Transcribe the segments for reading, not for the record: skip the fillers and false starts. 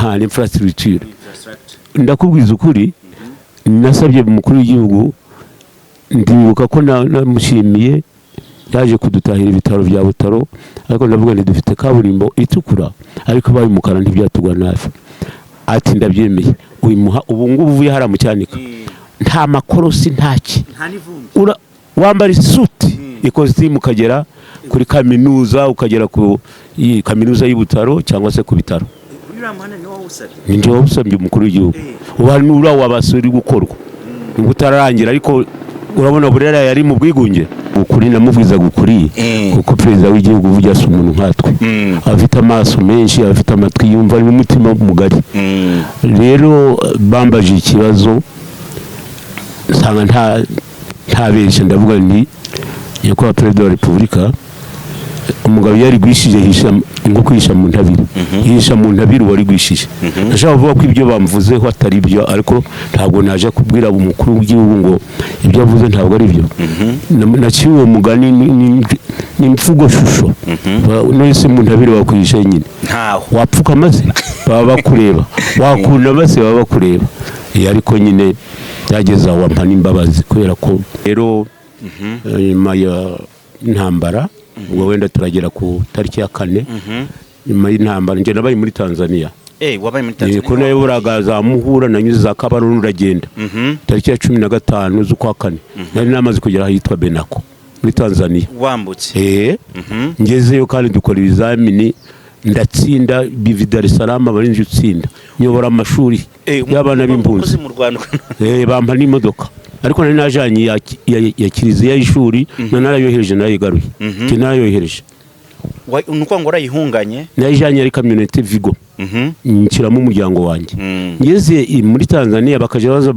Ha, infrastructure. Ndakubwiza ukuri, nasabye umukuru w'igihugu, ndibuka ko namushimiye yaje kudutahira ibitaro bya Butaro, ariko ndavuga nti dufite kaburimbo itukura, ariko ibaye umukara ntibyatugwa nabi. Ati ndabyemeye. Uyu ubu ngubu uvuye hariya mu Cyanika, nta makorosi, ntaki. Nta n'ivumbi. Wambara isuti, ikositimu, ukagera kuri kaminuza, ukagera ku iyi kaminuza y'i Butaro cyangwa se ku bitaro. Uriya muhanda ni wowe usabye? Ni njye wawusabye umukuru w'igihugu. Ubu hari n'uriya wabasi uri gukorwa, nubwo utararangira, ariko urabona Burera yari mu bwigunge. Ukuri namubwizaga ukuri, kuko perezida w'igihugu burya si umuntu nkatwe, afite amaso menshi, afite amatwi yumva n'umutima mugari. Rero bambaje ikibazo, nsanga ntabeshye, ndavuga nti nyakubahwa perezida wa repubulika, umugabo iyo yarigwishije hisha inkoko, yihisha mu ntabire, yihisha mu ntabire uwarigwishije. Ndashaka kuvuga ko ibyo bamvuzeho atari byo, ariko ntabwo naje kubwira umukuru w'igihugu ngo ibyo avuze ntabwo ari byo. Naciye uwo mugani, ni imvugo shusho. None se mu ntabire wakwihisha nyine? Ntaho. Wapfuka maze baba bakureba, wakunda se baba bakureba. Ariko nyine byageze aho wampa n'imbabazi, kubera ko rero nyuma y'intambara, ubwo wenda turagera ku tariki ya 4, nyuma y'intambara njye nabaye muri Tanzania. Wabaye muri Tanzania? Ko nayobora za Muhura, nanyuze za Kabarore, uragenda. Tariki ya 15 z'ukwa kane nari namaze kugera ahitwa Benako muri Tanzania. Wambutse? Ngezeyo kandi dukora ibizamini, ndatsinda, biva i Dar es Salaam, abarinzi utsinda, nyobora amashuri y'abana b'impunzi. Umukozi mu Rwanda. Bampa n'imodoka, ariko nari najanye ya kiliziya y'ishuri, na narayohereje, narayigaruye. Njye narayohereje. Ni ukuvuga ngo warayihunganye? Nayijanye ari kamyonete Vigo, nshyiramo umuryango wanjye. Ngeze muri Tanzania bakajya baza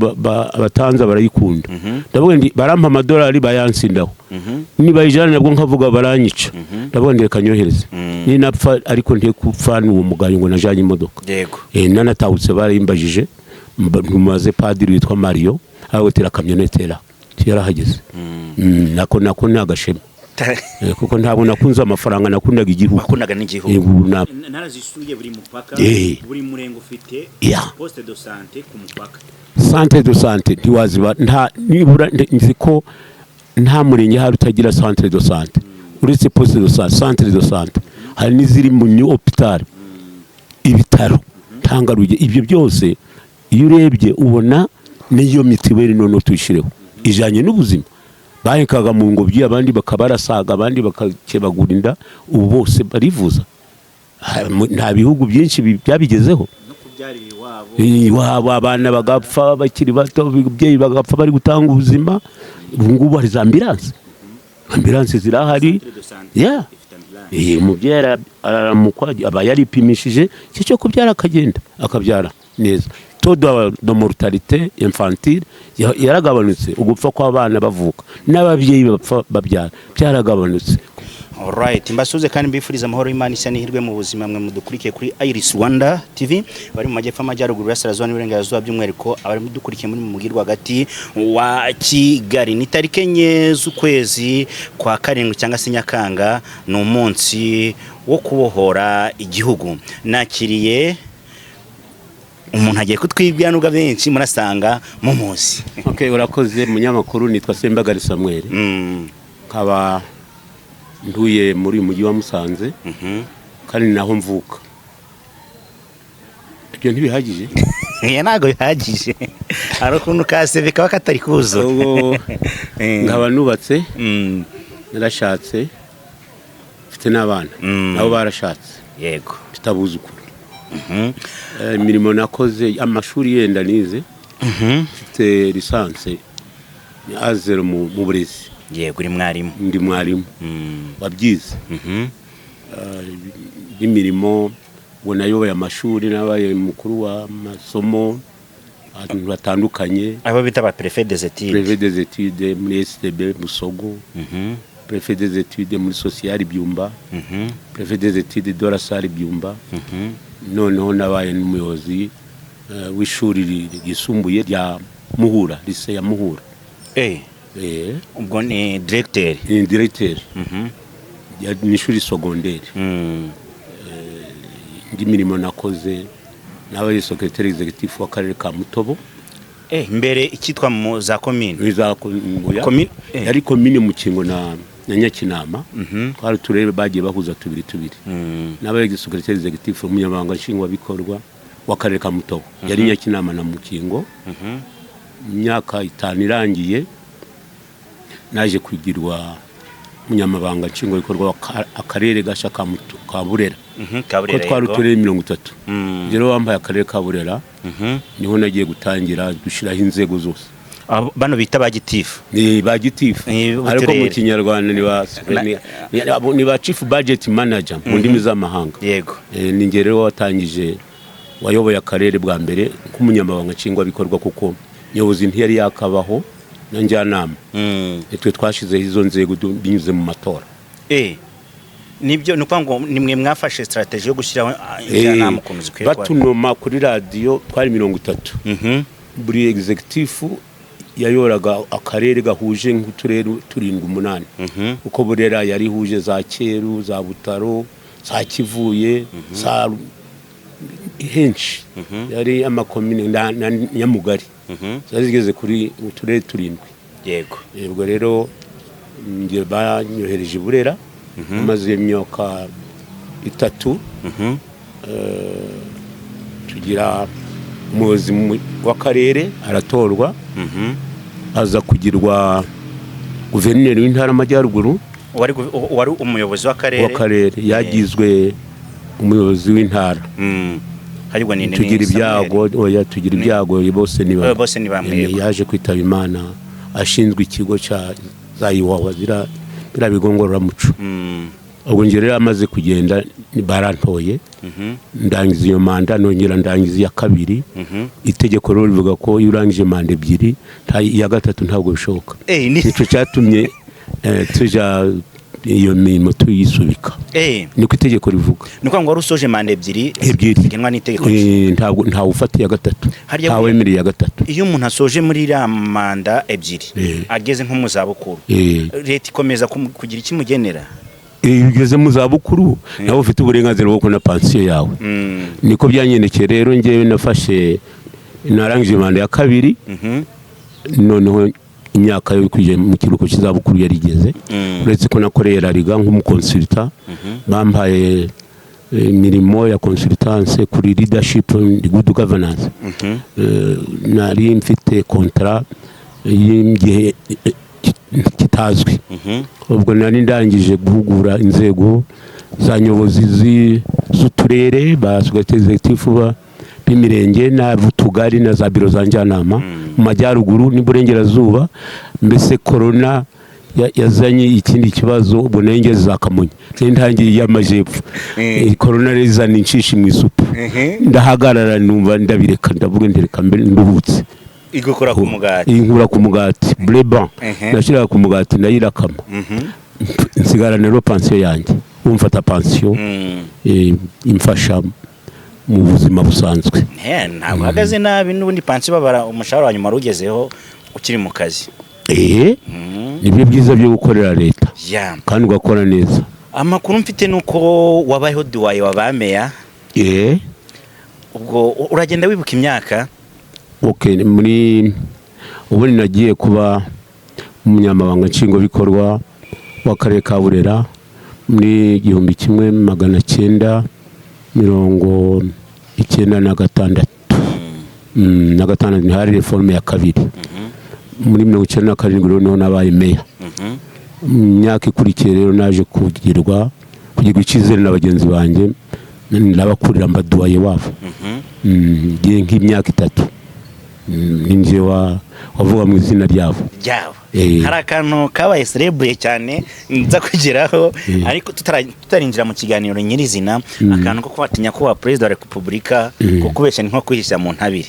abatanza barayikunda. Ndavuga ndi barampa amadolari bayansindaho, nibayijana nabwo nkavuga baranyica. Ndavuga ndi reka nyohereze, ninapfa ariko nte kupfana uwo mugayo ngo najanye imodoka. Nanatahutse barayimbajije, ntumaze padiri witwa Mario aragutera kamyonetera, yarahageze. Nako ni agashema. Kuko ntabwo nakunze amafaranga, nakundaga igihugu. Wakundaga n'igihugu. Ubu Narazisuye buri mupaka. Buri murenge ufite poste de santé ku mupaka. Centre de santé ntiwaziba, nta nibura nzi ko nta murenge hari utagira centre de santé, uretse poste de santé, centre de santé, hari n'iziri mu new hôpital, ibitaro ntangarugero. Ibyo byose iyo urebye ubona n'iyo mitiweli noneho tuyishireho ijanye n'ubuzima. Bahekaga mu ngobyi, abandi bakabarasaga, abandi bakakebagura inda, ubu bose barivuza. Nta bihugu byinshi byabigezeho. No kubyarira iwabo. Iwabo, abana bagapfa bakiri bato, ababyeyi bagapfa bari gutanga ubuzima. Ubu ngubu hari za ambulance, ambulance zirahari. Centre de santé ifite ambulance. Umubyeyi araramukwa, aba yaripimishije icyo cyo kubyara, akagenda akabyara neza. Taux de mortalité infantile yaragabanutse, ugupfa kw'abana bavuka n'ababyeyi bapfa babyara byaragabanutse. Alright, mbasuze kandi mbifuriza amahoro y'Imana isa n'ihirwe mu buzima, mwe mudukurikiye kuri Iris Rwanda TV, bari mu majyepfo, amajyaruguru, burasirazuba n'iburengerazuba, by'umwihariko abari mudukurikiye muri mu mujyi rwagati wa Kigali. Ni tariki 4 z'ukwezi kwa karindwi cyangwa se Nyakanga, ni umunsi wo kubohora igihugu. Nakiriye umuntu agiye kutwibwira, nubwo abenshi murasanga mumuzi. Okay, urakoze munyamakuru. Nitwa Sembagare Samuel, nkaba ntuye muri uyu mujyi wa Musanze, kandi ni naho mvuka. Ibyo ntibihagije? Iya, ntabwo bihagije, hari ukuntu ka CV kaba katari kuzura. Ubwo nkaba nubatse, narashatse, mfite n'abana, nabo barashatse, mfite abuzukuru. Imirimo nakoze, amashuri yenda nize, mfite licence ni A0 mu burezi. Yego, uri mwarimu? Ndi mwarimu wabyize. N'imirimo ngo nayoboye amashuri, nabaye mukuru w'amasomo ahantu hatandukanye. Abo bita ba préfet des études. Préfet des études muri STB Busogo, préfet des études muri Social Byumba, préfet des études de la Salle Byumba. Noneho nabaye n'umuyobozi w'ishuri ryisumbuye rya Muhura, lycée ya Muhura. Ubwo ni directeur? Ni directeur. Ni ishuri secondaire. Indi mirimo nakoze, Nabaye secrétaire exécutif w'akarere ka Mutobo. Mbere icyitwa mu za komine. Za oya. Komine. Yari komine Mukingo na Nyakinama, twari uturere bagiye bahuza tubiri tubiri. Nabaye secrétaire exécutif, umunyamabanga nshingwabikorwa w'akarere ka Mutobo, yari Nyakinama na Mukingo. Imyaka 5 irangiye, naje kugirwa umunyamabanga nshingwabikorwa akarere gasha ka Burera, ko Kaburera, twari uturere 30. Rero wambaye akarere ka Burera, niho nagiye gutangira gushyiraho inzego zose. Bano bita ba gitifu? Ni ba gitifu, ariko mu b'uturere. Kinyarwanda ni ba chief budget manager mu ndimi z'amahanga. Ni njye rero watangije, wayoboye akarere bwa mbere nk'umunyamabanga nshingwabikorwa, kuko nyobozi ntiyari yakabaho na njyanama. Nitwe twashyizeho izo nzego binyuze mu matora. Nibyo, ni ukuvuga ngo nimwe mwafashe strategy yo gushyiraho njyanama ukuntu zikwiye kuba. Batunoma kuri radiyo, twari 30. Buri executive yayoraga akarere gahuje nk'uturere turindwi, umunani, kuko Burera yari ihuje za Cyeru, za Butaro, za Kivuye, za henshi, yari amakomine na Nyamugari, zari zigeze kuri uturere turindwi. Ubwo rero njye banyohereje i Burera, maze imyaka 3. Tugira umuyobozi w'akarere aratorwa, aza kugirwa guverineri w'intara y'Amajyaruguru. Wari umuyobozi w'akarere. W'akarere yagizwe umuyobozi w'intara. Haribwo ni Tugira ibyago, oya, tugira ibyago, bose ni bamwe. Bose ni bamwe, yego. Yaje kwitaba Imana ashinzwe ikigo cya za Iwawa, zira biriya bigo ngororamuco. Ubwo njye rero amaze kugenda barantoye, ndangiza iyo manda, nongera ndangiza iya kabiri. Itegeko rero rivuga ko iyo urangije manda ebyiri, iya gatatu ntabwo bishoboka. Nicyo cyatumye tuja iyo mirimo tuyisubika. Niko itegeko rivuga. Ni ukuvuga ngo wari usoje manda ebyiri Ebyiri. zigenwa n'itegeko. Ntabwo ntawe ufata iya gatatu, Harya ntawemereye iya gatatu. Iyo umuntu asoje muri iriya manda ebyiri, ageze nko mu zabukuru, leta ikomeza kugira icyo imugenera? Iyo ugeze mu zabukuru, nawe ufite uburenganzira bwo kubona pansiyo yawe. Niko byangendekeye rero. Njyewe nafashe, narangije manda ya kabiri, noneho imyaka yo kujya mu kiruhuko cy'izabukuru yari igeze. Uretse ko nakoreye RALGA nk'umuconsultant, bampaye imirimo ya consultance kuri leadership and good governance. Nari mfite contrat y'igihe kitazwi. Ubwo nari ndangije guhugura inzego za nyobozi z'uturere, ba secrétaire exécutif b'imirenge n'utugari na za biro za njyanama mu majyaruguru n'iburengerazuba. Mbese korona yazanye ikindi kibazo. Ubwo nari ngeze za Kamonyi, nari ntangiye iy'amajyepfo. Korona rero izana inshishi mu isupu. Ndahagarara, numva ndabireka, ndavuga ndereka mbe nduhutse. Igukora ku mugati. Inkura ku mugati bleban. Nashyiraga ku mugati ndayirakama, nsigarana rero pansiyo yanjye. Umfata pansiyo, imfasha mu buzima busanzwe. Ntabwo uhagaze nabi n'ubundi, pansiyo babara umushahara wa nyuma wari ugezeho ukiri mu kazi. Nibyo byiza byo gukorera leta kandi ugakora neza. Amakuru mfite ni uko wabayeho doyen wa ba meya. Ubwo uragenda wibuka imyaka? Okay, muri ubundi nagiye kuba umunyamabanga nshingwabikorwa w'akarere ka Burera muri 1996. Na gatandatu hari réforme ya kabiri. Muri 97 rero niho nabaye meya. Mu myaka ikurikiye rero naje kugirwa icyizere na bagenzi banjye, ndabakurira, mba doyen wabo. Igihe nk'imyaka 3, ninjye wavuga mu izina ryabo. Ryabo. Hari akantu kabaye célèbre cyane nza kugeraho, ariko tutarinjira mu kiganiro nyirizina, akantu ko kubatinya kuba perezida wa repubulika, kukubeshya ni nko kwihisha mu ntabire.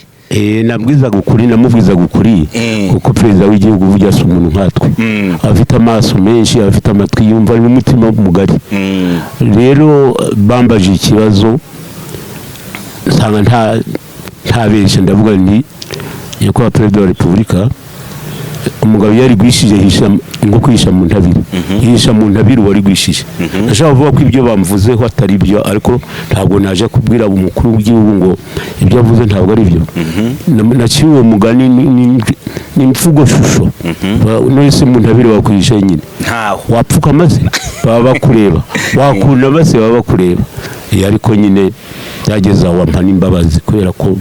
Nabwizaga ukuri, namubwizaga ukuri, kuko perezida w'igihugu burya si umuntu nkatwe. Afite amaso menshi, afite amatwi yumva n'umutima mugari. Rero bambaje ikibazo, nsanga ntabeshya, ndavuga nti nyakubahwa perezida wa repubulika, Umugabo iyo yarigwishije yihisha, inkoko yihisha mu ntabire, yihisha mu ntabire uwarigwishije. Ndashaka kuvuga ko ibyo bamvuzeho atari byo, ariko ntabwo naje kubwira umukuru w'igihugu ngo ibyo avuze ntabwo ari byo. Naciye uwo mugani, ni imvugo shusho. None se mu ntabire wakwihisha nyine? Ntaho. Wapfukama se baba bakureba, wakunama se baba bakureba. Ariko nyine byageze aho wampa n'imbabazi, kubera ko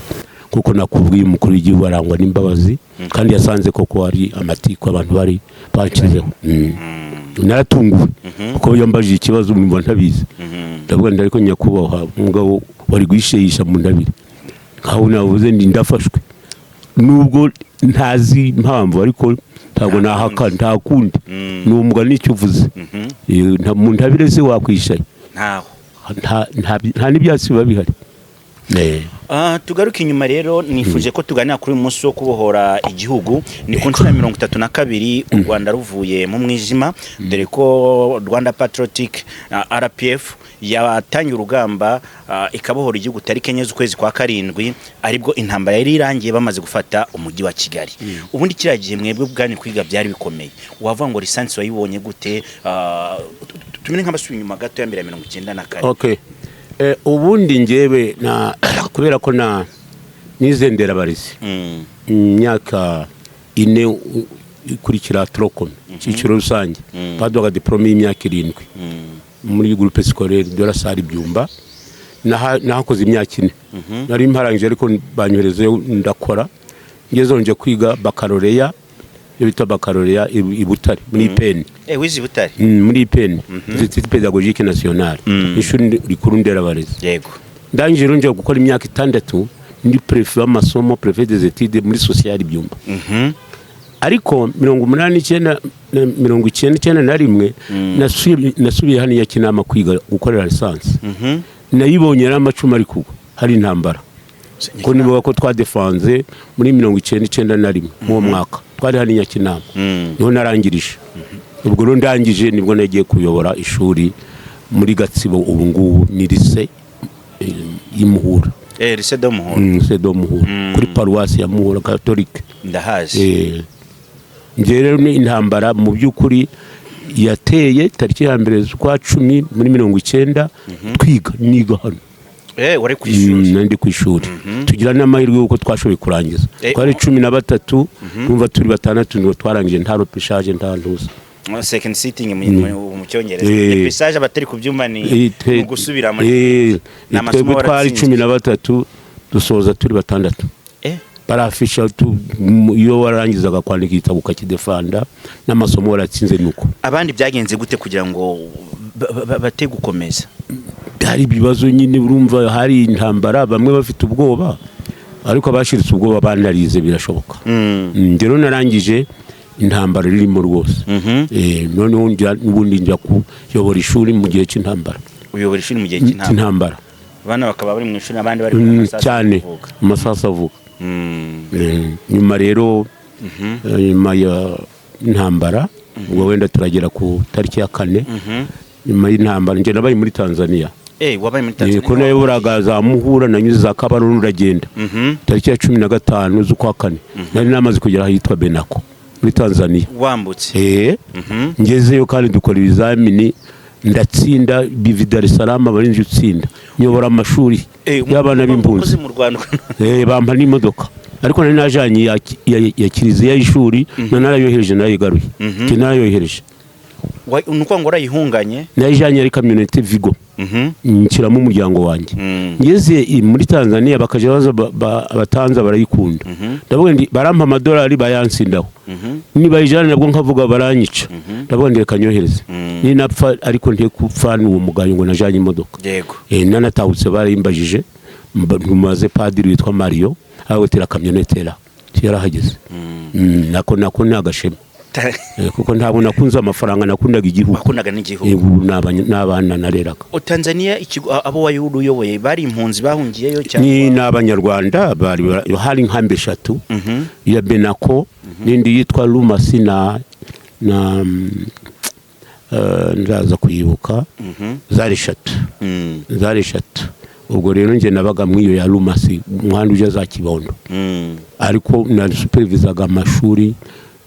kuko nakubwiye, umukuru w'igihugu arangwa n'imbabazi, kandi yasanze koko hari amatiku abantu bari banshyizeho. Naratunguwe kuko yambajije ikibazo numva ntabizi. Ndavuga nti: "Ariko nyakubahwa, umugabo wari guhishe mu ntabire." Nkaho navuze ndi ndafashwe, nubwo ntazi impamvu, ariko ntabwo nahaka, nta kundi, ni umugani icyo uvuze. Mu ntabire se wakwishaye? Ntaho. Nta n'ibyatsi biba bihari. Tugaruke inyuma rero. Nifuje ko tuganira kuri uyu munsi wo kubohora igihugu. Ni ku nshuro ya 32 u Rwanda ruvuye mu mwijima, dore ko Rwanda Patriotic RPF yatangiye urugamba, ikabohora igihugu tariki 4 z'ukwezi kwa karindwi, aribwo intambara yari irangiye bamaze gufata umujyi wa Kigali. Ubundi kiriya gihe mwebwe ubwanyu kwiga byari bikomeye. Wavuga ngo licence wayibonye gute? Tumere nk'abasubiye inyuma gato ya mbere ya 94. Okay. Ubundi njyewe na kubera ko na nize nderabarezi imyaka 4 ikurikira tronc commun, icyiciro rusange, baduhaga diplôme y'imyaka 7 muri groupe scolaire de la Salle Byumba. Nahakoze imyaka 4, nari mparangije, ariko banyoherezeyo ndakora. Ngezeho nje kwiga baccalauréat, iyo bita baccalauréat i Butare muri IPN. Wize i Butare? Muri IPN, Institut Pédagogique National, ishuri rikuru nderabarezi. Ndangije rero njya gukora imyaka 6 ndi préfet w'amasomo, préfet des études muri social Byumba. Ariko 89 na 99 na rimwe nasubiye hano i Nyakinama kwiga gukorera licence. Nayibonye ari amacumu ari kugwa, hari intambara, ko nibuka ko twadefanze muri 99 na rimwe. Mu mwaka twari hano i Nyakinama, niho narangirije. Ubwo rero ndangije nibwo nagiye kuyobora ishuri muri Gatsibo. Ubu ngubu ni lycée y'Imuhura. Lycée de Muhura. Lycée de Muhura, kuri paruwasi ya Muhura catholique. Ndahazi. Njye rero ni intambara mu by'ukuri yateye tariki ya 1 z'ukwa 10 muri 90, twiga, niga hano. Wari ku ishuri? Nari ndi ku ishuri. Tugira n'amahirwe y'uko twashoboye kurangiza. Twari 13, numva turi batandatu nibwo twarangije, nta repêchage, nta ntuza. Second sitting mu cyongereza. Repêchage abatari ku byumba ni ni ugusubira muri ni amasomo twebwe twari waratsinzwe. 13, dusoza turi batandatu. Barafisha iyo warangizaga kwandika igitabo ukakidefanda n'amasomo waratsinze, nuko. Abandi byagenze gute kugira ngo bate gukomeza? Byari ibibazo nyine, urumva hari intambara, bamwe bafite ubwoba, ariko abashiritse ubwoba banarize birashoboka. Njye rero narangije intambara irimo rwose. Noneho n'ubundi njya kuyobora ishuri mu gihe cy'intambara. Uyobora ishuri mu gihe cy'intambara? Cy'intambara. Abana bakaba bari mu ishuri, abandi bari mu masasu cyane kuvuga. Amasasu avuga. Nyuma rero, nyuma ya intambara, ubwo wenda turagera ku tariki ya 4, nyuma y'intambara njye nabaye muri Tanzania. Wabaye muri Tanzania? Ko nayoboraga za Muhura, nanyuze za Kabarore, uragenda. Tariki ya 15 z'ukwa kane nari namaze kugera ahitwa Benako muri Tanzania. Wambutse? Ngezeyo kandi dukora ibizamini, ndatsinda, biva Dar es Salaam abarinzi utsinda, nyobora amashuri y'abana b'impunzi. Umukozi mu Rwanda. Bampa n'imodoka, ariko nari najanye ya kiliziya y'ishuri, na narayohereje, narayigaruye. Njye narayohereje. Ni ukuvuga ngo warayihunganye? Nayijanye ari camionnette Vigo, nshyiramo umuryango wanjye. Ngeze muri Tanzania bakajya baza abatanza barayikunda. Ndavuga ndi barampa amadolari bayansindaho, nibayijana nabwo nkavuga baranyica. Ndavuga ndi reka nyohereze, ninapfa ariko nte kupfa n'uwo mugayo ngo najanye imodoka. Nanatahutse barayimbajije, ntumaze padiri witwa Mario ahotera camionnette ra yarahageze. Nako ni agashema. Kuko ntabwo nakunze amafaranga, nakundaga igihugu. Wakundaga n'igihugu. Ubu n'abana nareraga. Tanzania ikigo abo wari uyoboye bari impunzi bahungiyeyo cyangwa? Ni n'abanyarwanda bari hari inkambi eshatu, iya Benako n'indi yitwa Lumasi na ndaza kuyibuka. Zari eshatu. Zari eshatu. Ubwo rero njye nabaga muri iyo ya Lumasi, umuhanda ujya za Kibondo, ariko na supervisaga amashuri.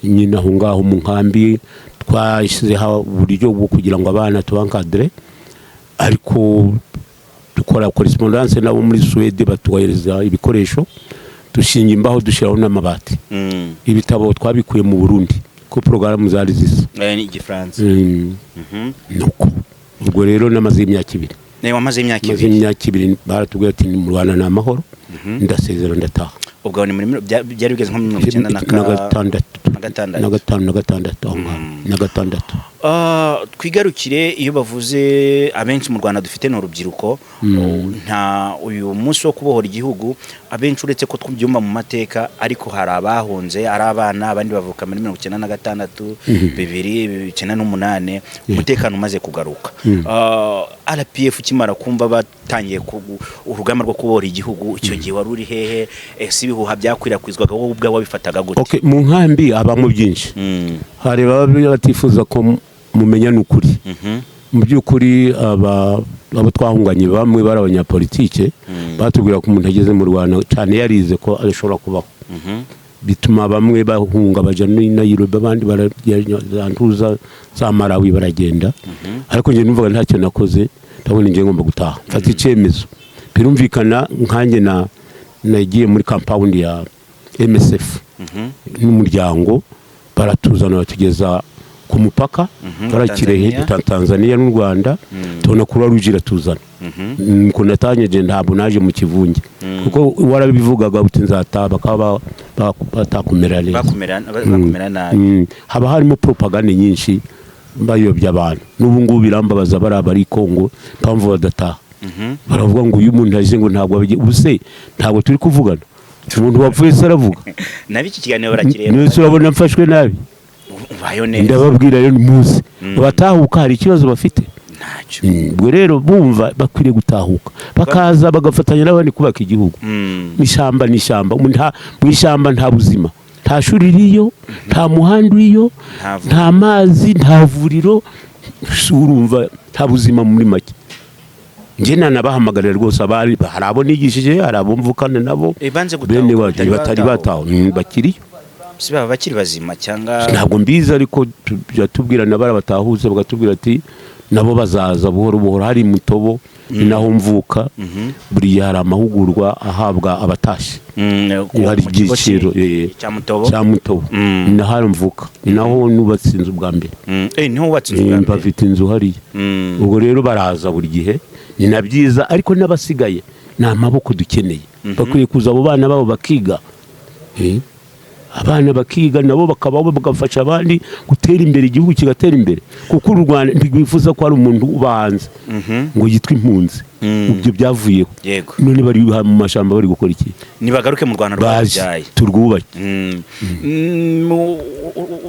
Nyine aho ngaho mu nkambi twashyizeho uburyo bwo kugira ngo abana tubaencadre, ariko dukora correspondance nabo muri Suwede, batuhereza ibikoresho, dushinga imbaho, dushyiraho n'amabati. Ibitabo twabikuye mu Burundi ko porogaramu zari zisa. Ni Igifaransa. Nuko ubwo rero namaze imyaka 2. Wamaze imyaka Maze 2. imyaka 2, baratubwira ati: "Ni mu Rwanda ni amahoro." Ndasezera, ndataha. Ubwo ni muri byari bigeze nko muri 90 na Na gatandatu. Na gatandatu. Na gatanu, na gatandatu, aho ngaho, na gatandatu. Twigarukire, iyo bavuze abenshi mu Rwanda dufite ni urubyiruko. Nta uyu munsi wo kubohora igihugu, abenshi uretse ko tubyumva mu mateka, ariko hari abahunze ari abana, abandi bavuka muri 96, 2000, 98, umutekano umaze kugaruka. RPF ukimara kumva batangiye urugamba rwo kubohora igihugu, icyo gihe wari uri hehe? Ese ibihuha byakwirakwizwaga wowe ubwawe wabifataga gute? Okay, mu nkambi habamo byinshi. Hari baba batifuza ko mumenya n'ukuri. Mu by'ukuri abo twahunganye bamwe bari abanyapolitike, batubwira ko umuntu ageze mu Rwanda cyane yarize ko ashobora kubaho. Bituma bamwe bahunga bajya muri Nairobi, abandi barajya za ntuza za Malawi, baragenda. Ariko njye numvaga ntacyo nakoze, ndabona njye ngomba gutaha, mfata icyemezo. Birumvikana nkanjye na nagiye muri compound ya MSF n'umuryango, baratuzana batugeza ku mupaka barakirehe. Tanzania. Tanzania n'u Rwanda, tubona Croix Rouge iratuzana. Nuko natangije, ntabwo naje mu kivunge, kuko warabivugaga uti nzataha, bakaba batakumera neza. Bakumera nabi. Haba harimo propaganda nyinshi bayobya abantu. N'ubu ngubu birambabaza bari abari Kongo impamvu badataha. Baravuga ngo uyu muntu aje ngo ntabwo ubu se ntabwo turi kuvugana? Umuntu wapfuye se aravuga? Nabi iki kiganiro barakireba. Nese urabona mfashwe nabi? Ubayeho neza. Ndababwira rero muze batahuka, hari ikibazo bafite? Ntacyo. Ubwo rero bumva bakwiriye gutahuka, bakaza bagafatanya n'abandi kubaka igihugu. Ishyamba ni ishyamba. Mu ishyamba nta buzima, nta shuri ririyo, nta muhanda uriyo, Nta vuriro. nta mazi, nta vuriro. Urumva nta buzima muri make. Njye nanabahamagarira rwose abari, hari abo nigishije, hari abo mvukana nabo, Banze gutahuka, bene wacu batari batari batahuka. bataha, bakiriyo. Si baba bakiri bazima cyangwa? Ntabwo mbizi, ariko tujya tubwirana, bara batahuze bakatubwira ati nabo bazaza buhoro buhoro. Hari Mutobo, ni naho mvuka. Buriya hari amahugurwa ahabwa abatashye. Hari Mu kigo ibyiciro, cya Mutobo. Cya Mutobo. Ni naho mvuka, ni naho nubatse inzu bwa mbere. Niho wubatse inzu bwa mbere? Bafite inzu hariya. Ubwo rero baraza buri gihe, ni na byiza, ariko n'abasigaye ni amaboko dukeneye. Bakwiye kuza abo bana babo bakiga. Abana bakiga nabo bakabaho, bagafasha abandi gutera imbere, igihugu kigatera imbere, kuko u Rwanda ntirwifuza ko hari umuntu uba hanze ngo yitwe impunzi. Ibyo byavuyeho. None bari mu mashyamba bari gukora iki? Nibagaruke mu Rwanda Bazi rwabyaye. turwubake.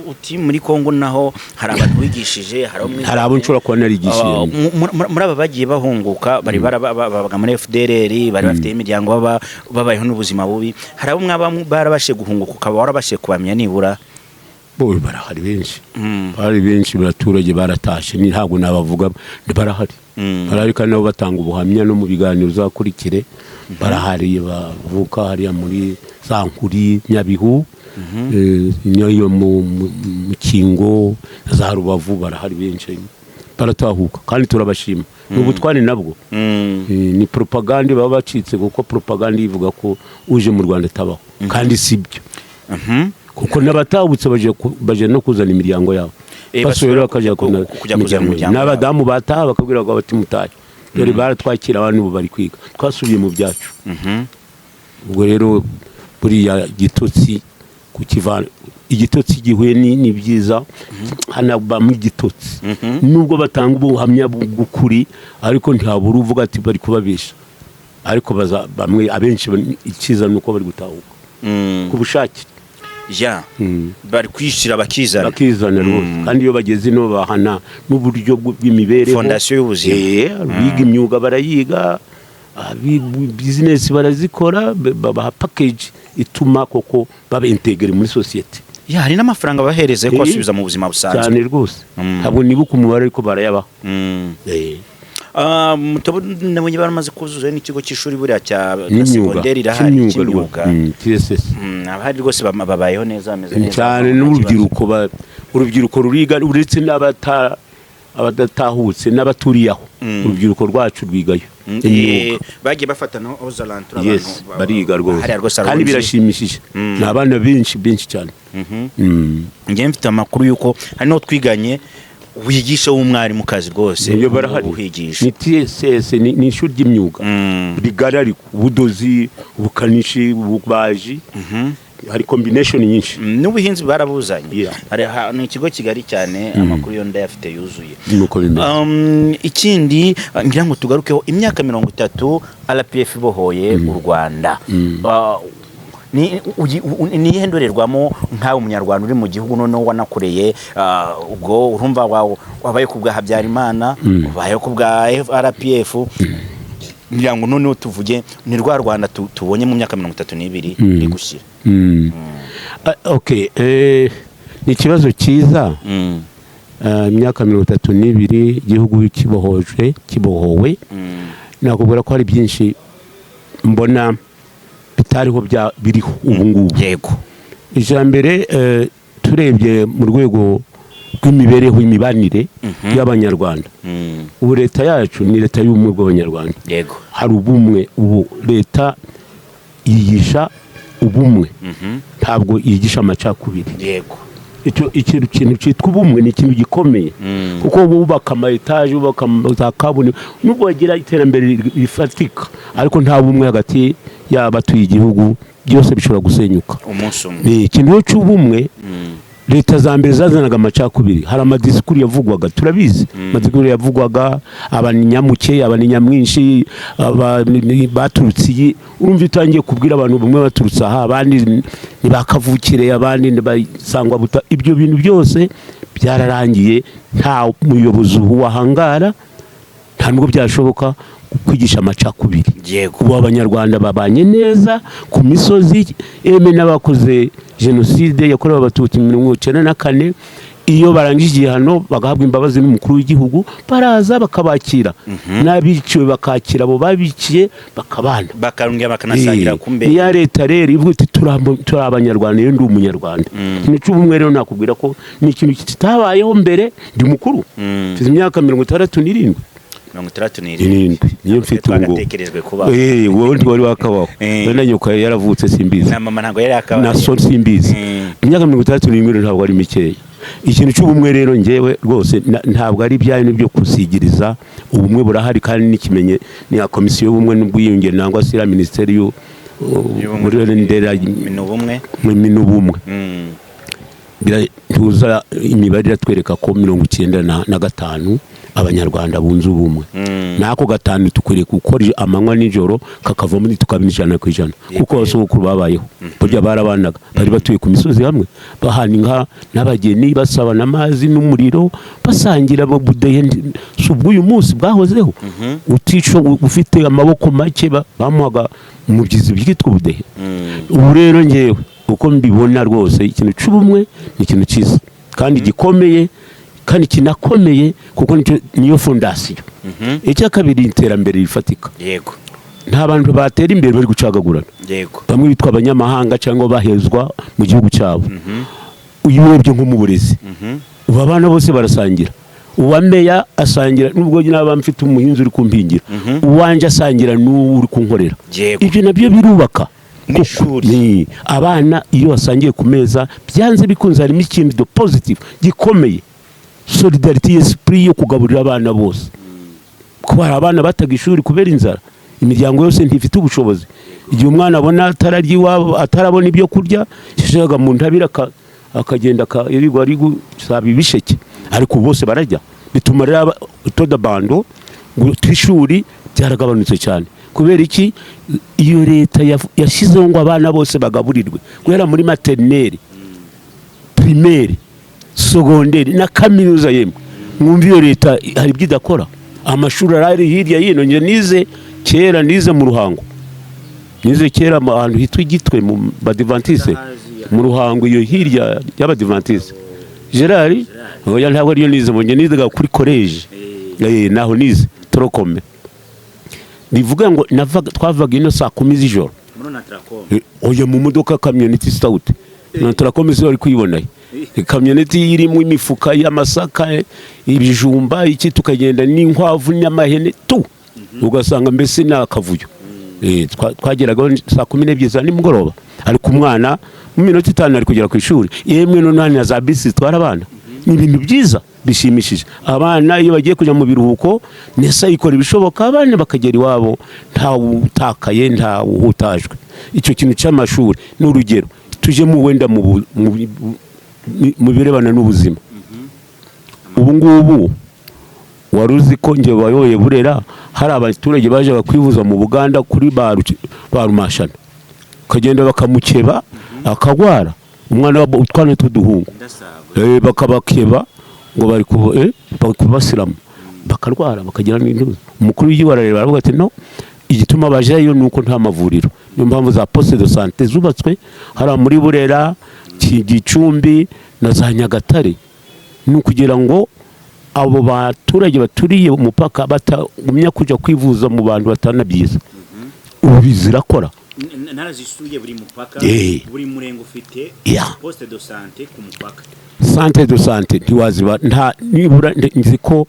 Uti muri Kongo naho hari abantu wigishije, hari abo Hari abo nshobora kuba narigishije. Muri aba bagiye bahunguka bari babaga muri FDLR, bari bafite imiryango, baba babayeho n'ubuzima bubi, hari abo mwaba barabashije guhunguka ukaba warabashije kubamenya nibura? Bo barahari benshi. Barahari benshi, abaturage baratashe, ni ntabwo nabavuga, barahari. Barahari kandi nabo batanga ubuhamya no mu biganiro uzakurikire. Barahari bavuka hariya muri za Nkuri, Nyabihu, n'iyo mu Kingo, za Rubavu, barahari benshi, baratahuka kandi turabashima, ni ubutwari nabwo. Ni propaganda baba bacitse, kuko propaganda ivuga ko uje mu Rwanda atabaho, kandi si byo, kuko n'abatahutse baje no kuzana imiryango yabo. Basubira basubira bakajya kujya kuzana imiryango imiryango yabo. N'abadamu bataha bakabwira ngo bati mutahe, dore baratwakira, abantu ubu bari kwiga, twasubiye mu byacu. Ubwo rero buriya igitotsi kukivana, igitotsi gihuye ni byiza, hanabamo igitotsi. Nubwo batanga ubuhamya bw'ukuri, ariko ntihabura uvuga ati bari kubabesha. Ariko bamwe, abenshi, icyiza ni uko bari gutahuka ku bushake. Bari kwishyira bakizana. Bakizana rwose, kandi iyo bageze ino bahana n'uburyo bw'imibereho. Fondation y'ubuzima. Biga imyuga barayiga, bizinesi barazikora, babaha package ituma koko baba intégré muri sosiyete. Ya, hari n'amafaranga bahereza yo kubasubiza mu buzima busanzwe. Cyane rwose. Ntabwo nibuka umubare, ariko barayabaha. Mutobo nabonye baramaze kuzuza n'ikigo cy'ishuri buriya cya N'imyuga. Segonderi irahari. Cy'imyuga. Cy'imyuga. TSS. Abahari rwose babayeho neza, bameze neza. Cyane. Nta kibazo. N'urubyiruko urubyiruko ruriga, uretse n'abadatahutse n'abaturiye aho, urubyiruko rwacu rwigayo imyuga. Bagiye bafata no ozalantura. Yes, bariga rwose. Hariya rwose Kandi arunze. birashimishije, ni abana benshi benshi cyane. Njye mfite amakuru y'uko hari n'uwo twiganye wigisha w'umwarimukazi rwose. Niyo barahari. Uhigisha. Ni TSS, ni ishuri ry'imyuga rigari, ariko ubudozi, ubukanishi, ububaji, hari combination nyinshi. N'ubuhinzi barabuzanye. Yeah. Hari ni ikigo kigari cyane, amakuru yo ndayafite yuzuye. Nuko bimeze. Ikindi ngira ngo tugarukeho, imyaka 30 RPF ibohoye u Rwanda. Ni iyihe ndorerwamo nkawe umunyarwanda uri mu gihugu, noneho wanakoreye, ubwo urumva wabaye ku bwa Habyarimana, ubaye ku bwa RPF, ngira ngo noneho tuvuge ni rwa Rwanda tubonye mu myaka 32 iri gushyira? Ah, okay, ni ikibazo cyiza. Imyaka 32 igihugu kibohojwe, kibohowe, nakubwira ko hari byinshi mbona bitariho biriho ubu ngubu. Icya mbere, turebye mu rwego rw'imibereho, imibanire y'Abanyarwanda, ubu leta yacu ni leta y'ubumwe bw'Abanyarwanda. Hari ubumwe. Ubu leta yigisha ubumwe, ntabwo yigisha amacakubiri. Icyo ikintu cyitwa ubumwe ni ikintu gikomeye, kuko bubaka ama etaje, bubaka za kaburimbo, nubwo bagira iterambere rifatika, ariko nta bumwe hagati y'abatuye igihugu, byose bishobora gusenyuka umunsi umwe. Ni ikintu rero cy'ubumwe. Leta za mbere zazanaga amacakubiri, hari amadisikuru yavugwaga, turabizi, amadisikuru yavugwaga, abanyamuke, abanyamwinshi, baturutse iyi. Urumva iyo utangiye kubwira abantu bamwe baturutse aha, abandi ntibakavukire, abandi ntibasangwa buta, ibyo bintu byose byararangiye. Nta muyobozi ubu wahangara, nta nubwo byashoboka kwigisha amacakubiri. Ubu Abanyarwanda babanye neza ku misozi, eme n'abakoze Jenoside yakorewe Abatutsi 94, iyo barangije igihano bagahabwa imbabazi n'umukuru w'igihugu, baraza bakabakira, n'abiciwe bakakira abo babiciye, bakabana. Bakongera bakanasangira ku mbe. Iya leta rero ivuga iti turi Abanyarwanda, iyo ndi Umunyarwanda. Ikintu cy'ubumwe rero nakubwira ko ni ikintu kitabayeho mbere. Ndi mukuru, mfite imyaka 67. 67. Irindwi niyo mfite ubu ngubu. Twagatekerejwe kubaho. Wowe ntiwari wakabaho. Wenda nyoko yaravutse, simbizi. Na mama ntabwo yari yakabaye. Na so simbizi. Imyaka 67 ntabwo ari mikeya. Ikintu cy'ubumwe rero, ngewe rwose ntabwo ari ibyanyu byo kusigiriza, ubumwe burahari, kandi n'ikimenye ni ya komisiyo y'ubumwe n'ubwiyunge, nangwa se iriya minisiteri Y'ubumwe. ndera ni ubumwe. N'ubumwe. Tuza imibare iratwereka ko 95 Abanyarwanda bunze ubumwe. N'ako gatanu dukwiriye gukora amanywa nijoro, kakavamo, tukabona 100%, kuko abasogokuru babayeho burya barabanaga, bari batuye ku misozi hamwe, bahana inka n'abageni, basabana amazi n'umuriro, basangira budehe. Si ubw'uyu munsi bwahozeho. Utisho ufite amaboko make bamuhaga umubyizi byitwa ubudehe. Ubu rero ngewe uko mbibona rwose, ikintu cy'ubumwe ni ikintu cyiza kandi gikomeye kandi kinakomeye, kuko niyo fondasiyo. Icya kabiri, iterambere rifatika. Nta bantu batera imbere bari gucagagurana, bamwe bitwa abanyamahanga cyangwa bahezwa mu gihugu cyabo. Uyu urebye nko mu burezi, ubu abana bose barasangira. Uwa meya asangira, nubwo naba mfite umuhinzi uri kumpingira, uwanjye asangira n'uwo uri kunkorera. Ibyo nabyo birubaka. N'ishuri. Ni abana iyo basangiye ku meza, byanze bikunze harimo ikintu de positive gikomeye, solidarité, esprit yo kugaburira abana bose, kuko hari abana bataga ishuri kubera inzara, imiryango yose ntifite ubushobozi. Igihe umwana abona atararya iwabo, atarabona ibyo kurya, yashiraga mu ntabire akagenda yirirwa ari gusaba ibisheke, ariko ubu bose bararya. Bituma rero taux d'abandon kw'ishuri byaragabanutse cyane. Kubera iki? Iyo leta yashyizeho ngo abana bose bagaburirwe guhera muri maternelle, primaire, secondaire na kaminuza. Yemwe mwumva iyo leta hari ibyo idakora? Amashuri arari hirya hino. Njye nize kera, nize mu Ruhango, nize kera mu ahantu hitwa Igitwe mu Badivantise, mu Ruhango iyo hirya y'Abadivantise. Gerard, oya, ntabwo ariyo nize. Njye nizaga kuri collège, naho nize. tronc commun. Bivuga ngo twavaga ino saa 10 z'ijoro. Muri Onatracom? Oya, mu modoka, kamyoneti Stout. Onatracom se wari kuyibona? Kamyoneti irimo imifuka y'amasaka, ibijumba, iki, tukagenda n'inkwavu n'amahene tu, ugasanga mbese ni akavuyo. Twageragaho saa 12 za nimugoroba, ariko umwana mu minota 5 ari kugera ku ishuri. Yemwe none na za bisi zitwara abana, ni ibintu byiza bishimishije. Abana iyo bagiye kujya mu biruhuko, NESA ikora ibishoboka abana bakagera iwabo nta utakaye, nta uhutajwe. Icyo kintu cy'amashuri ni urugero. Tujye mu wenda mu birebana n'ubuzima. Ubu ngubu wari uzi ko njye wayoboye Burera hari abaturage bajaga kwivuza mu Buganda kuri ba Rumashana, ukagenda bakamukeba akagwara umwana, utwana tw'uduhungu. Ndasago. Bakabakeba ngo bari kubasiramu, bakarwara, bakagira n'intuza. Umukuru w'igihugu arareba, aravuga ati: "No igituma bajayo ni uko nta mavuriro." Niyo mpamvu za poste de santé zubatswe hariya muri Burera, Gicumbi na za Nyagatare, ni ukugira ngo abo baturage baturiye umupaka batagumya kujya kwivuza mu bantu batanabyiza. Ubu zirakora. Narazisuye buri mupaka. Buri murenge ufite poste de santé ku mupaka. Centre de santé ntiwaziba, nta nibura nzi ko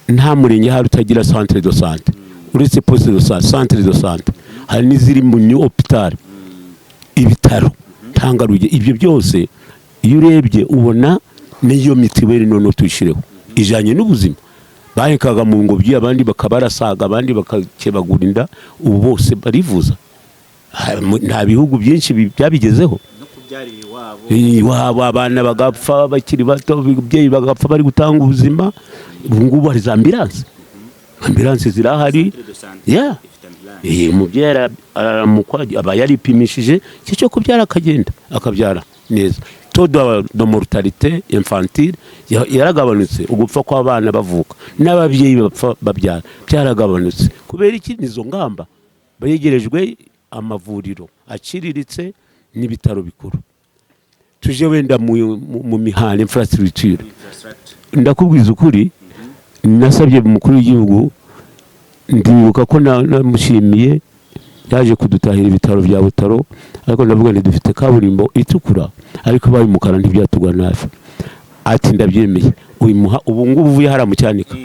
nta murenge hari utagira centre de santé. Uretse poste de santé, centre de santé, hari n'iziri mu new hôpital, ibitaro ntangarugero. Ibyo byose iyo urebye ubona n'iyo mitiweli noneho tuyishyireho ijyanye n'ubuzima. Bahekaga mu ngobyi, abandi bakabarasaga, abandi bakakebagura inda, ubu bose barivuza. Nta bihugu byinshi byabigezeho. No kubyarira iwabo. Iwabo, abana bagapfa bakiri bato, ababyeyi bagapfa bari gutanga ubuzima. Ubu ngubu hari za ambulance, ambulance zirahari. Centre de santé ifite ambulance. Umubyeyi araramukwa, aba yaripimishije icyo cyo kubyara, akagenda akabyara neza. Taux de mortalité infantile yaragabanutse, ugupfa kw'abana bavuka n'ababyeyi bapfa babyara byaragabanutse. Kubera iki? Nizo ngamba, begerejwe amavuriro aciriritse n'ibitaro bikuru. Tuje wenda mu mihanda, infrastructure. Infrastructure. Ndakubwiza ukuri, nasabye umukuru w'igihugu, ndibuka ko namushimiye yaje kudutahira ibitaro bya Butaro, ariko ndavuga nti dufite kaburimbo itukura, ariko ibaye umukara ntibyatugwa nabi. Ati: "Ndabyemeye." Uyu muha ubu ngubu uvuye hariya mu Cyanika,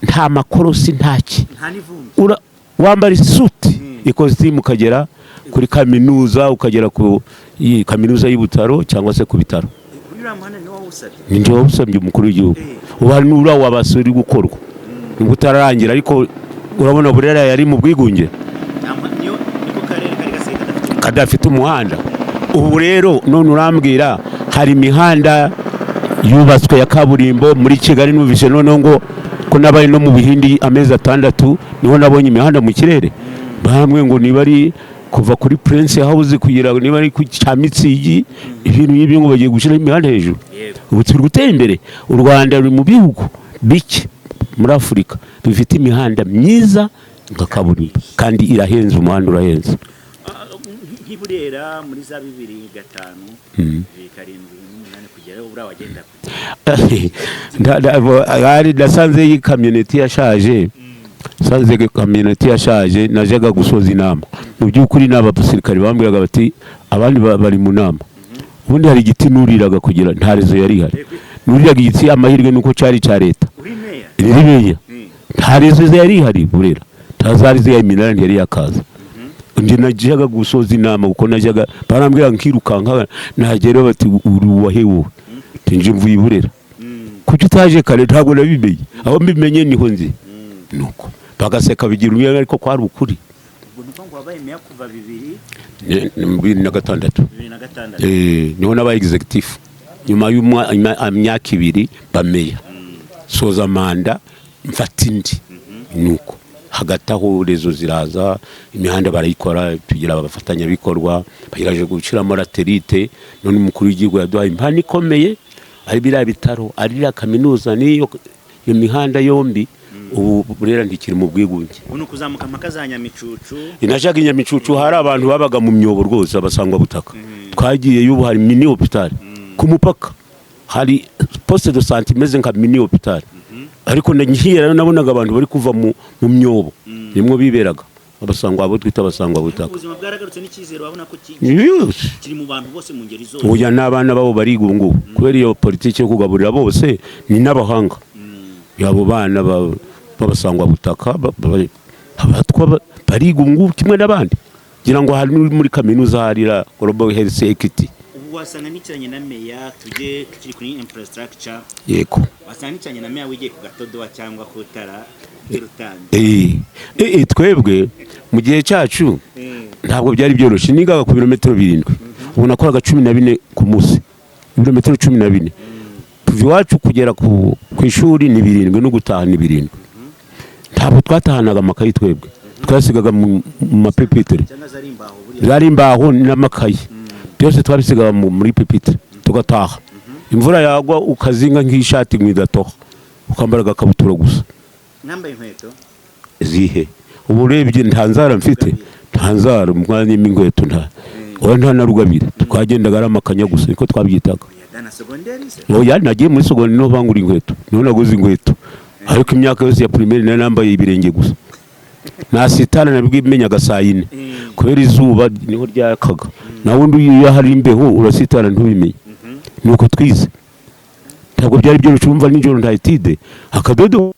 nta makorosi, ntaki. Nta n'ivumbi. Wambara isuti, ikositimu, ukagera kuri kaminuza, ukagera ku iyi kaminuza y'i Butaro cyangwa se ku bitaro. Uriya muhanda ni wowe wawusabye? Ni njye wawusabye umukuru w'igihugu. Ubu hari n'uriya wabasura uri gukorwa, nubwo utararangira, ariko urabona Burera yari mu bwigunge. Niyo niko karere kari gasigaye kadafite umuhanda. Kadafite umuhanda. Ubu rero none urambwira hari imihanda yubatswe ya kaburimbo muri Kigali. Numvise noneho ngo ko nabaye no mu Buhindi amezi 6, niho nabonye imihanda mu kirere. Bamwe ngo niba ari kuva kuri Prince House kugira ngo niba ari ku cya Mitsingi, ibintu nk'ibyo, ngo bagiye gushyiraho imihanda hejuru. Ubu turi gutera imbere. U Rwanda ruri mu bihugu bike muri Afurika bifite imihanda myiza nka kaburimbo, kandi irahenze, umuhanda urahenze. Nk'i Burera muri za 2005, 2007 n'umunani kugerayo, buriya wagenda Hari nasanze iyi kamyoneti yashaje, nsanze kamyoneti yashaje. Najyaga gusoza inama, mu by'ukuri ni abasirikare bambwiraga bati abandi bari mu nama. Ubundi hari igiti nuriraga kugira, nta réseau yari ihari, nuriraga igiti. Amahirwe nuko cyari icya leta. Uri meya? Riri meya. Nta réseau yari ihari Burera, nta za réseau ya iminani yari yakaza. Njye najyaga gusoza inama kuko najyaga barambwira nkirukanka, nagera bati: "Uri uwahe wowe?" Nti: "Nje mvuye i Burera." "Kuki utaje kare?" "Ntabwo nabimenye, aho mbimenye niho nzi." Nuko bagaseka, bigira umwe, ariko kwari ukuri. Ubwo ni ukuvuga ngo wabaye meya kuva bibiri Ni mu 2006. 2006. Niho nabaye executive nyuma y'imyaka 2 ba meya, soza manda, mfata indi. Nuko hagati aho réseau ziraza, imihanda barayikora, tugira abafatanyabikorwa bagerageje gushyiramo latérite. None umukuru w'igihugu yaduhaye impano ikomeye, ari biriya bitaro, ari iriya kaminuza, n'iyo iyo mihanda yombi. Ubu Burera ntikiri mu bwigunge. Ubu ni ukuzamuka mpaka za Nyamicucu. Inashaka Inyamicucu, hari abantu babaga mu myobo rwose, abasangwa butaka. Twagiyeyo, ubu hari mini hôpital ku mupaka, hari poste de santé imeze nka mini hôpital. Ariko nkigerayo nabonaga abantu bari kuva mu myobo nimwo biberaga, abasangwa, abo twita abasangwa butaka. Ubuzima bwaragarutse n'icyizere wabona ko Yes. kiri mu bantu bose mu ngeri zose. Oya, n'abana babo bariga ubu ngubu kubera iyo politiki yo kugaburira bose, ni n'abahanga. Abo bana b'abasangwa butaka, abatwa bariga ubu ngubu kimwe n'abandi, ngira ngo hari n'uri muri kaminuza harira Global Health Equity. Ubu wasanga nicaranye na meya, tujye tukiri kuri infrastructure. Yego. Wasanga nicaranye na meya wigiye ku gatodowa cyangwa ku tara ry'urutambi. Twebwe mu gihe cyacu ntabwo byari byoroshye. Nigaga ku birometero 7, ubu nakoraga 14 ku munsi, ibirometero 14 kuva iwacu kugera ku ishuri ni 7, no gutaha ni 7. Ntabwo twatahanaga amakayi, twebwe twasigaga mu ma pupitre. Cyangwa zari imbaho buriya. Zari imbaho n'amakayi, byose twabisigaga muri pupitre tugataha. Imvura yagwa ukazinga nk'ishati ngo idatoha, ukambara agakabutura gusa. Mwambaye inkweto? Zihe? Ubu urebye nta nzara mfite, nta nzara, umwanya inkweto nta, oya, nta na rugabire. Twagendaga ari amakanya gusa, niko twabyitaga. Oya, dana segonderi se? Oya, nagiye muri secondaire niho bangura inkweto, niho naguze inkweto, ariko imyaka yose ya primaire nari nambaye ibirenge gusa. Nasitana nabwimenyaga saa 4 kubera izuba niho ryakaga, naho undi iyo hari imbeho urasitana ntubimenye. Nuko twize, ntabwo byari byoroshye. Urumva nijoro nta étude, akadodo.